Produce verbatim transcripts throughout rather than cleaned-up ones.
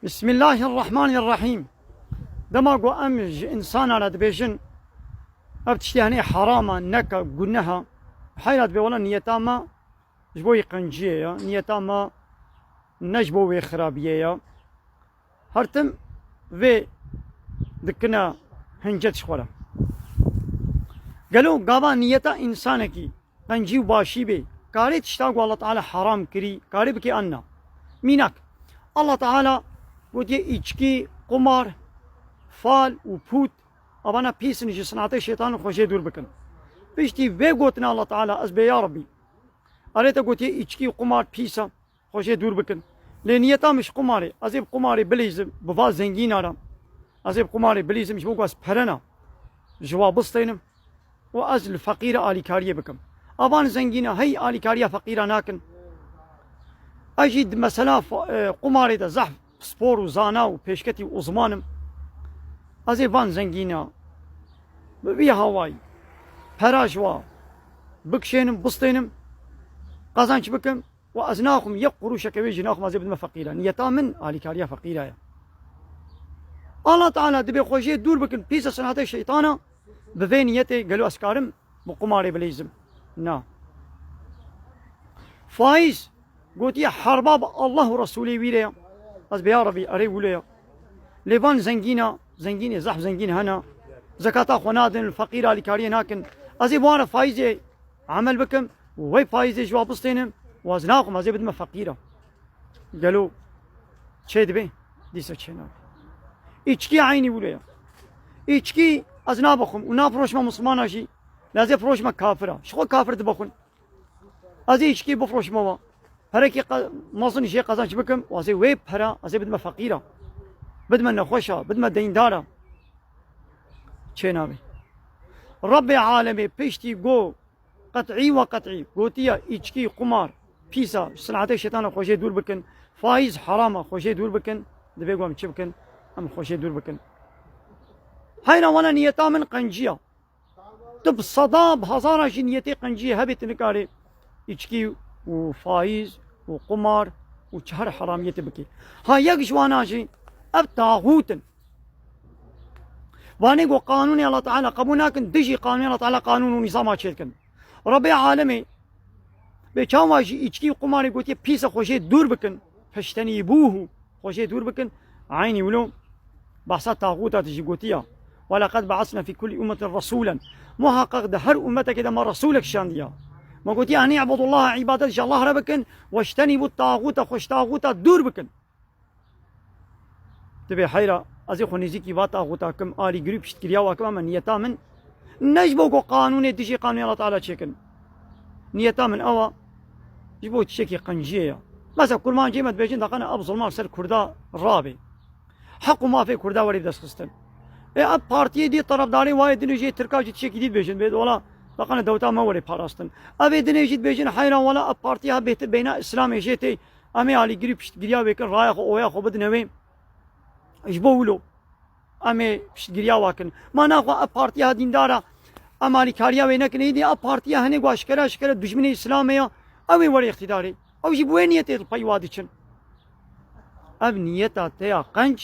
Bismillahirrahmanirrahîm. Dema ku em ji însana re dibêjin, ev tiştê henê herama, neka, guneha, heyra dibê wela niyeta me ji bo wî qenciyê ye, niyeta me ne ji bo wê xirabiyê ye. Her tim vê dikine hincet ji xwe re. Gelo gava niyeta însanekî qencî û başî bê, karê tişta ku Allah Teala heram kirî, karê bikê an na? Mînak, Allah Teala gotiye, îçkî, qumar, fal û pût, avana pîs in, ji sinatê şeytan xwe jê dûr bikin. Piştî vê gotina Allah Teala, ez bê ya Rabbî, erê te gotiye îçkî, qumar pîs e, xwe jê dûr bikin. Lê niyeta min ji qumarê, ez ê bi qumarê bilîzim, bi va zengîna re. Ez ê bi qumarê bilîzim, ji bo ku ez pere ne, ji wa bistênim û ez li feqîra alîkariyê bikim. Evan zengîna hey alîkariya feqîra nakin. Ez jî di mesela fa-, e, qumarê de zehf spor û zana û pêşketî û uzman im. Ez ê van zengîna bi vî hawayî pera ji wa bikişênim, bistênim, qazanç bikim. Û ez naxwim yek qurûşeke wê jî naxwim, ez ê bidime feqîra. Niyeta min alîkariya feqîra ye. Allah Teala dibê xwe jê dûr bikin, pîse sinatê şeytana, bi vê niyetê gelo ez karim bi qumarê bilîzim? Na. Faîz gotiye herba bi Allah û Resûlê wî re ye. Ez bê ya Rebî, erê wilo ye. Lê van zengîna, zengînê, zehf zengîn hene, zekata xwe nadin, li feqîra alîkariyê nakin. Ez ê bi wan re faîzê emel bikim û wey faîzê ji wa bistênim û ez naxwim, ez ê bidime feqîra. Gelo çê dibe? Dîsa çê nabe. Îçkî eynî wilo ye. Îçkî ez nabixwim û nafiroşime misilmana jî, lê ez ê firoşime kafira. Ji xwe kafir dibixwin. Ez ê îçkî bifroşime wa. Perekî qe-, mezin jê qezenç bikim û ez ê wê pera, ez ê bidime feqîra. Bidime nexweşa, bidime deyndara. Çê nabe. Rebbê alemê piştî go qet'î ve qet'î gotiye, îçkî, qumar pîsa, sinatê şeytana xwe jê dûr bikin, faîz herama, xwe jê dûr bikin, dibê ku em çi bikin? Em xwe jê dûr bikin. Heyra wana niyeta min qenciya. Tu bi seda, bi hezara jî niyetê qenciyê hebê, tu nikarê îçkî û faîz û qumar û çi her heramiyetê bikî. Ha yek ji wana jî ev taxût in. Vanê ku qanûnê Allah Teala qebûl nakin, dijî qanûnê Allah Teala qanûn û nîzama çêdikin. Rebbê alemê bê çawa jî îçkî û qumarê gotiye pîse xwe jê dûr bikin. Feştenîbûhu, xwe jê dûr bikin. Eynî wilo behsa taxûta tijî gotiya. Welaqad be'asna fî kulli ummetin resûlen. Muhaqqaq di her ummetekê de me resûlek şandiya. Me gotiye, enî ibudullaha, îbadet ji Allah re bikin, weştenîbû taxûta, xwe ji taxûta dûr bikin. Dibê heyra, ez ê xwe nêzîkî va taxûta kim, alîgirî piştgiriya wa kim, ama niyeta min ne ji bo ku qanûnê dijî qanûnê Allah Teala çêkin. Niyeta min ew a, ji bo tiştekî qenciyê ya. Mesela kurmancê me dibêjin, daqene ev zilma ser Kurda rabe. Heq û mafê Kurda werê destxistin. Ê ev partiyê dî terefdarê wayê dinê jê Tirka jî tiştekî dî dibêjin. Bê wala daqene dewleta me werê parastin. Ev ê dinê jî dibêjin, heyran wala ev partiya bêhtir beyna Îslamê jê tê. Em ê alîgirî piştgiriya wê kin, raya xwe, oya xwe bidine wê. Ji bo wilo em ê piştgiriya wa kin. Ma naxwe ev partiya dîndara em alîkariya wê nekin. Êdî ev partiya henê ku eşkere eşkere dijminê Îslamê ya, ew ê were îqtîdarê. Ew jî bi wê niyetê li pey wa diçin. Ev niyeta te ya qenc,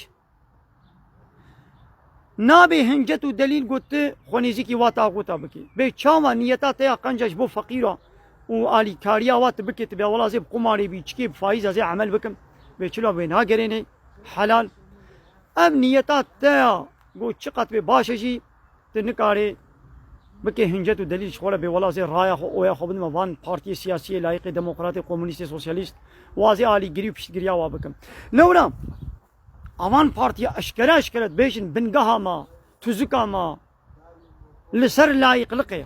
nabê hincet û delîl ku tu xwe nêzîkî wa taxûta bikî. Bê çawa niyeta te ya qenca ji bo feqîra û alîkariya wa tu bikê, tu bê wela ez ê bi qumarê, bi îçkê, bi faîza ez ê emel bikim. Bê çilo wê nagerênê helal. Ev niyeta te ya ku çiqat bê baş e jî, tu nikarê bikê hincet û delîl ji xwe re bê wela ez ê raya xwe, oya xwe bidime van partiyê siyasiyê, layîqê demokratê, komunîstê, sosyalîst û ez ê alîgirî û piştgiriya wa bikim. Lewra Avan partiya eşkere eşkere dibêjin bingeha me, tuzika me li ser layîqliqê ye.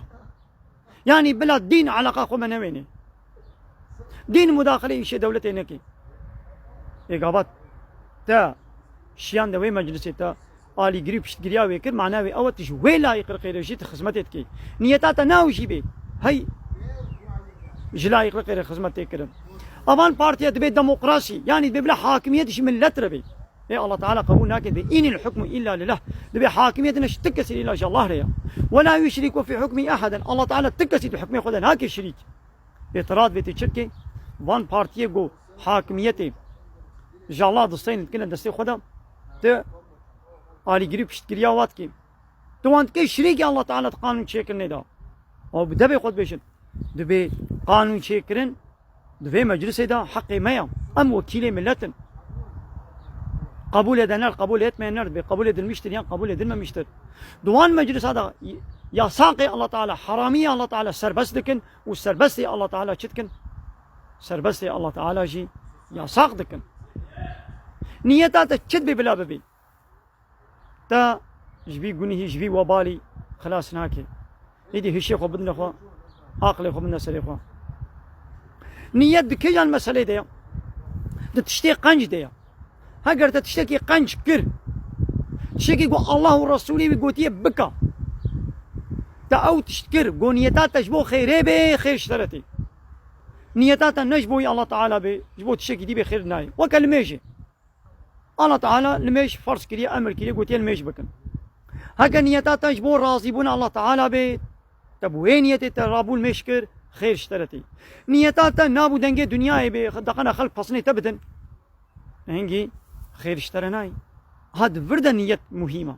Yanî bila dîn eleqa xwe me newênê. Dîn mudaxilê îşê dewletê neke. Ê gava te şiyan de wê meclisê te alîgirî û piştgiriya wê kir, mana wê ew e tu ji wê layîqliqê re jî tu xizmetê dikî. Niyeta te naw jî bê. Hey ji layîqliqê re xizmet tê kirin. Avan partiya dibê demokrasî, yanî dibê bila hakimiyet ji millet re bê. Ê Allah Teala qebûl nake, dibê, "Inil hukmu illa lillah." Dibê hakimiyet ne ji ti kesî, îlla ji Allah re ya. "Ve la yuşriku fi hukmi ahaden." Allah Teala ti kesî di hukmê xwe de nake şirîk. Îtiraz bê tê çirkê, van partiyê ku hakimiyetê Ji Allah disteynin dikine destê xwe de. Tu alîgirî û piştgiriya wa dikî. Tu wan dikê şirîkî Allah Teala di qanûn çêkirinê de. Ew bi devê xwe dibêjin. Dibê qanûn çêkirin, di vê meclisê de heqê me ya. Em wekîlê millet in. Qebûl ê de ner, qebûl etmeyen ner, dibê qebûl edilmiştir yan qebûl edilmemiştir. Di wan meclisa de yasaqê Allah Teala, heramiyê Allah Teala serbest dikin û serbestê Allah Teala çi dikin? Serbestê Allah Teala jî yasaq dikin. Niyeta te çi dibê bila bibî? Te ji vî gunihî, ji vî webalî xilas nake. Êdî hişê xwe bidine xwe, aqilê xwe bidine serê xwe. Niyet di kêjan meselê de ye? Di tiştê qenc de ye. Heger te tiştekî qenc kir, tiştekî ku Allah û Resûlê wî gotiye bika, te ew tişt kir, ku niyeta te ji bo xêrê bê, xêr ji te re tê. Niyeta te ne ji bo wî Allah Teala bê, ji bo tiştekî dî bê, xêr nayê. Weke limêjê. Allah Teala limêj ferz kiriye, emir kiriye, gotiye limêj bikin. Heke niyeta te ji bo razîbûna Allah Teala bê, te bi wê niyetê te rabû limêj kir, xêr ji te re tê. Niyeta te nav û dengê dinyayê bê, deqena xelk pesnê te bidin. Hingî xêr ji te re nayê. Ha di vir de niyet muhîm e.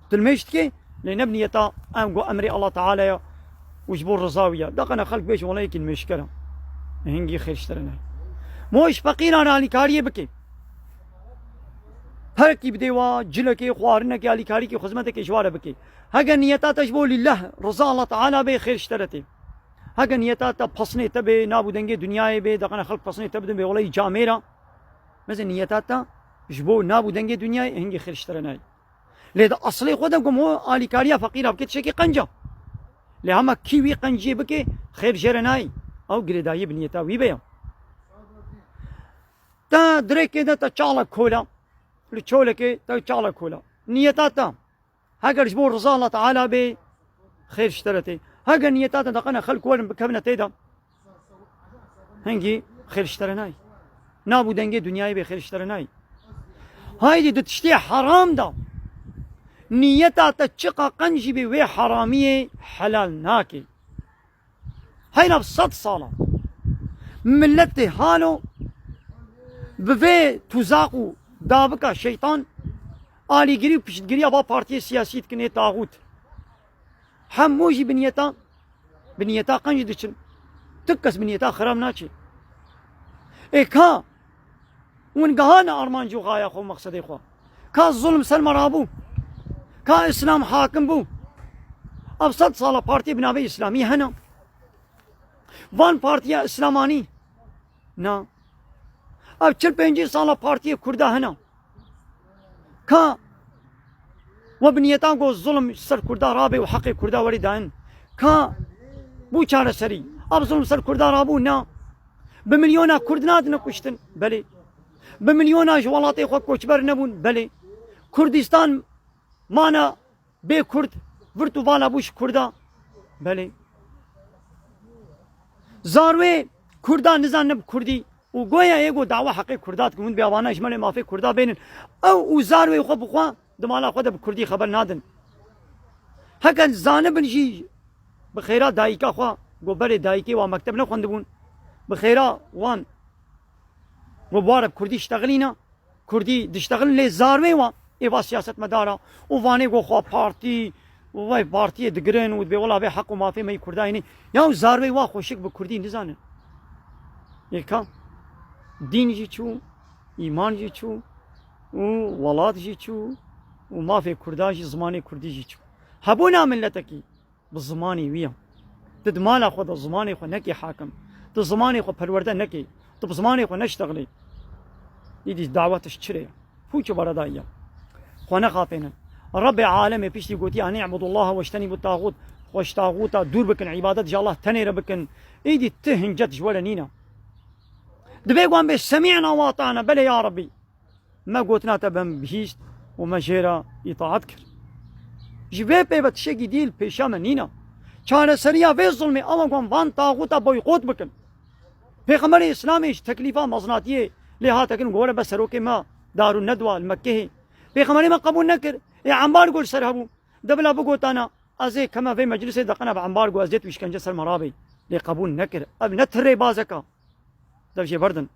Tu limêj dikê, lê ne bi niyeta em ku emrê Allah Teala ye û ji bo riza wî ye. Deqena xelk bêjin, wela yekî limêjker e. Hingî xêr ji te re nayê. Mo ji feqîran re alîkariyê bikê. Perekî bidê wa, cilekê, xwarinekê, alîkarîkî, xizmetekê ji wa re bikê. Heke niyeta te ji bo lîleh, riza Allah Teala bê, xêr ji te re tê. Heke niyeta te pesnê te bê, nav û dengê dinyayê bê, deqena xelk pesnê te bidin bê, wela yî camêr e. Meze niyeta te ji bo nav û dengê dinyayê, hingî xêr ji te re nayê. Lê di eslê xwe de ku mo alîkariya feqîra bike, tiştekî qenc e. Lê hema kî wî qenciyê bike, xêr jê re nayê. Ew girêdayî bi niyeta wî be ya. Te dirêkê de te çala kola, li çolekê te çala kola. Niyeta te, heger ji bo riza Allah Teala bê, xêr ji te re tê. Heger niyeta te deqena xelk werin bikevine tê de, hingî xêr ji te re nayê. Nav û dengê dinyayê bê, xêr ji te re nayê. Haydî di tiştê heram de niyeta te çiqa qenc jî bê, wê heramiyê helal nake. Heyna bi sed sala milletê halo bi vê tuzaq û dabika şeytan alîgirî û piştgiriya va partiyê siyasî dikin, ê taxût. Hemû jî bi niyeta, bi niyeta qenc diçin. Tu kes bi niyeta xirab naçê. Ê ka hûn gehane armanc û xaya xwe û mexsedê xwe? Ka zulm ser me rabû? Ka Îslam hakim bû? Ev sed sala partiyê bi navê Îslamî hene. Van partiya Îslamanî? Na. Ev çil pêncî sala partiyê Kurda hene. Ka we bi niyeta ku zulm ser Kurda rabe û heqê Kurda werî dayîn, ka bû çareserî? Ev zulm ser Kurda rabû? Na. Bi milyona Kurd nadine kuştin? Belê. Bi milyona ji welatê xwe koçber nebûn? Belê. Kurdistan mana bê Kurd, virt û vala bû ji Kurda? Belê. Zarwê Kurda nizanine bi Kurdî û goya ê ku dawa heqê Kurda dikin, hûn dibê avana ji me lê mafê Kurda bênin. Ew û zarwê xwe bi xwe di mala xwe de bi Kurdî xeber nadin. Heke zanibin jî, bi xêra dayika xwe, ku belê dayikê wan mekteb nexwendibûn, bi xêra wan ku bi ware bi Kurdî ştexilîne, Kurdî diştexilin, lê zarwê wan ê va siyasetmedara û vanê ku xwe partî û vay partiyê digirin û dibê wela vê heq û mafê me yî Kurda yê nî. Ya zarwê wa xweşik bi Kurdî nizanin. Ê ka dîn jî çû, îman jî çû û welat jî çû û mafê Kurda jî, zimanê Kurdî jî çû. Hebûna miletekî bi zimanê wî ye. Tu di mala xwe de zimanê xwe nekê hakim. Tu zimanê xwe perwerde nekê. Tu bi zimanê xwe neştexilê. Îdî dawa tu ji çi re ye? Pûç û beredayî ye. Xwe nexapênin. Rebbê alemê piştî gotiye, "An i'budullaha wejtenîbu taxût." Xwe ji taxûta dûr bikin, îbadet ji Allah tenê re bikin. Îdî ti hincet ji we re nîne. Divê wan bê, "Semî'na we ata'na." Belê ya Rebbî. Me gotina te bem bihîst û me jê re îtaat kir. Ji vê pê ve tiştekî dî li pêşa me nîne. Çareseriya vê zulmê ew e ku em van taxûta boykot bikin. Pêxemberê Îslamê ji teklîfa mezinatiyê lê hate kirin, ku were be serokê me Darûnnedwa li Mekkehê. Pêxemberê me qebûl nekir. Ê embargo li ser hebû. De bila bigotana, ez ê keme vê meclisê, deqena bi embargo ez dê tu îşkence ser me rabê. Lê qebûl nekir. Ev ne ti rêbazeka. Dev jê berdin.